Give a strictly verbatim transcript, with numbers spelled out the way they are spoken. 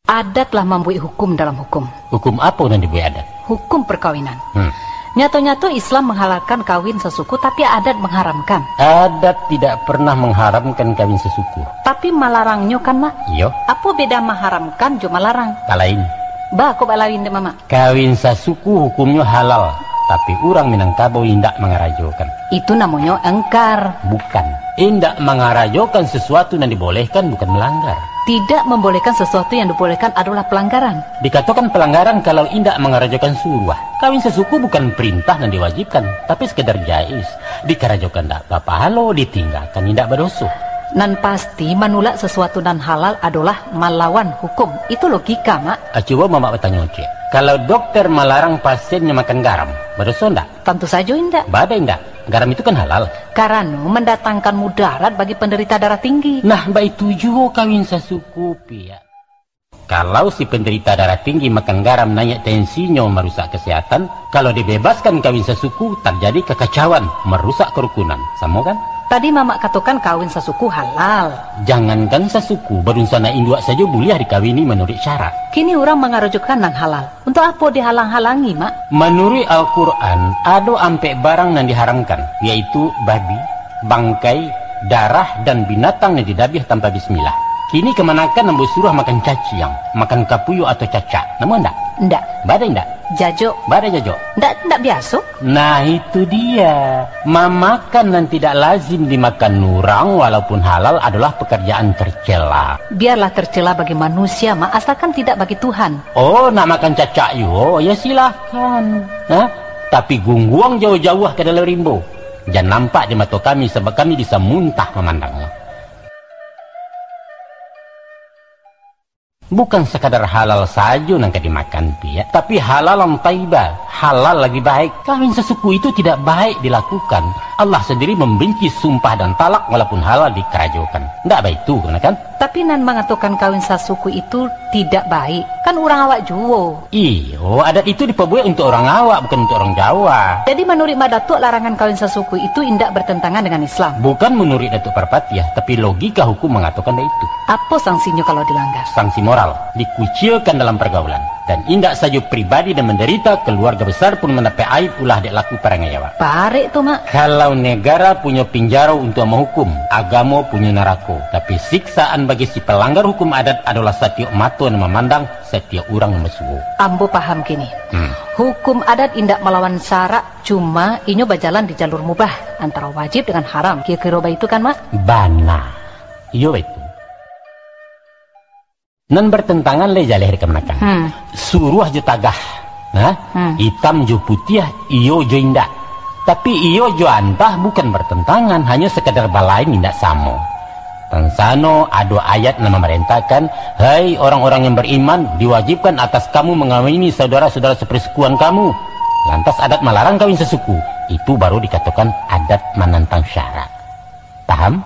Adat lah mambuek hukum dalam hukum. Hukum apo nan dibuek adat? Hukum perkawinan. Hmm. Nyato-nyato Islam menghalalkan kawin sasuku, tapi adat mengharamkan. Adat tidak pernah mengharamkan kawin sasuku. Tapi malarangnyo kan, Mak? Iyo. Apo beda maharamkan jo malarang? Talain. Ba, kok balain dek Mamak? Kawin sasuku hukumnyo halal, tapi urang Minangkabau indak mangarajokan. Itu namonyo engkar. Bukan. Indak mangarajokan sesuatu nan dibolehkan bukan melanggar. Tidak membolehkan sesuatu yang dibolehkan adalah pelanggaran. Dikatokan pelanggaran kalau indak mangarajokan suruah. Kawin sasuku bukan perintah nan diwajibkan, tapi sekedar jaiz. Dikarajokan ndak bapahalo, ditinggakan indak badoso. Nan pasti, manulak sesuatu nan halal adolah malawan hukum. Itu logika, Mak. Ah, cubo Mamak batanyo ciek. Kalau dokter malarang pasiennyo makan garam, badoso ndak? Tantu sajo indak. Baa indak? Garam itu kan halal. Karano mandatangkan mudarat bagi penderita darah tinggi. Nah, baitu juo kawin sasuku, Piak. Kalau si penderita darah tinggi makan garam, naiak tensinyo, marusak kesehatan, kalau dibebaskan kawin sasuku, terjadi kekacauan, merusak kerukunan. Samo kan? Tadi Mamak katokan kawin sasuku halal. Jangankan sasuku, badunsanak induak sajo buliah dikawini manuruik syarak. Kini urang mangarajokan nan halal. Untuk apo dihalang-halangi, Mak? Manuruik Al-Quran, ado ampek barang nan diharamkan, yaitu babi, bangkai, darah, dan binatang nan didabiah tanpa bismillah. Kini kamanakan ambo suruah makan caciang, makan kapuyuak atau cacak? Namuah ndak? Ndak. Baa indak? Jajok. Baa jajok? Ndak, ndak biaso. Nah, itu dia. Mamakan nan tidak lazim dimakan urang, walaupun halal, adalah pekerjaan tercela. Biarlah tercela bagi manusia, Mak, asalkan tidak bagi Tuhan. Oh, nak makan cacak juo? Ya, silahkan. Ha? Tapi gungguang jauah-jauah ka dalam rimbo. Jan nampak di mato kami, sabab kami bisa muntah mamandangnya. Bukan sakadar halal sajo nan ka dimakan, Piak, tapi halalan thayyibah, halal lagi baik. Kawin sasuku itu tidak baik dilakukan. Allah sendiri membenci sumpah dan talak walaupun halal dikarajokan. Ndak baitu, kan? Tapi nan mangatokan kawin sasuku itu tidak baik, kan urang awak juo. Iyo, adat itu dipabuek untuak urang awak, bukan untuak urang Jawa. Jadi, manuruik Mak Datuak, larangan kawin sasuku itu indak bertentangan dengan Islam? Bukan manuruik Datuak Parpatiah, tapi logika hukum mangatokan baitu. Apo sangsinyo kalau dilanggar? Sangsi moral, dikucilkan dalam pergaulan. Dan indak sajo pribadi nan mandarita, keluarga besar pun mandapek aib ulah dek laku parangai awak. Barek tu, Mak. Kalau negara punyo pinjaro untuak mahukum, agamo punyo narako. Tapi siksaan bagi si palanggar hukum adat adolah satiok mato nan mamandang, satiok urang nan basuo. Ambo paham kini. Hmm. Hukum adat indak malawan syarak, cuma inyo bajalan di jalur mubah, antara wajib dengan haram. Kiro-kiro baitu kan, Mak? Bana. Iyo, baitu. Nan bertentangan lai jaleh dek kamanakan. Hmm. Suruah jo tagah. Nah, Hmm. itam jo putiah, iyo jo indak. Tapi iyo jo antah bukan bertentangan, hanyo sekadar balain indak samo. Tansano ado ayat nan mamarentahkan, "Hai orang-orang yang beriman, diwajibkan atas kamu mengawini saudara-saudara sepersukuan kamu." Lantas adat malarang kawin sasuku, itu baru dikatokan adat manantang syarak. Paham?